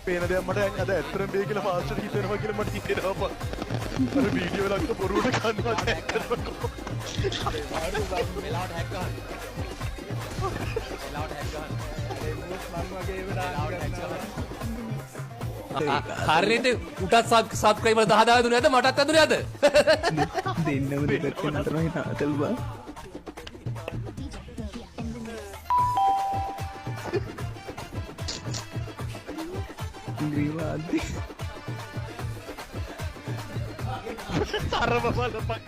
පේන දෙයක් මට අද ඇත්තටම බේ කියලා මාස්ටර් හිතෙනවා කියලා මට හිතෙනවා බං. අර වීඩියෝ වල බොරුවට ගන්නවා ඇත්තටම. වෙලාවට හැක් ගහන්න. වෙලාවට හැක් ගහන්න. මං වගේ වෙලාවට හැක් ගහන්න. හරියට උටත් සබ්ස්ක්‍රයිබර් 10,000 දුන්නේ නැද මටත් ඇදුනේ අද. දෙන්නම දෙපැත්තෙන් අතරම හිට අතල් බා. ග්‍රීවාද්දි තරම බලපන්.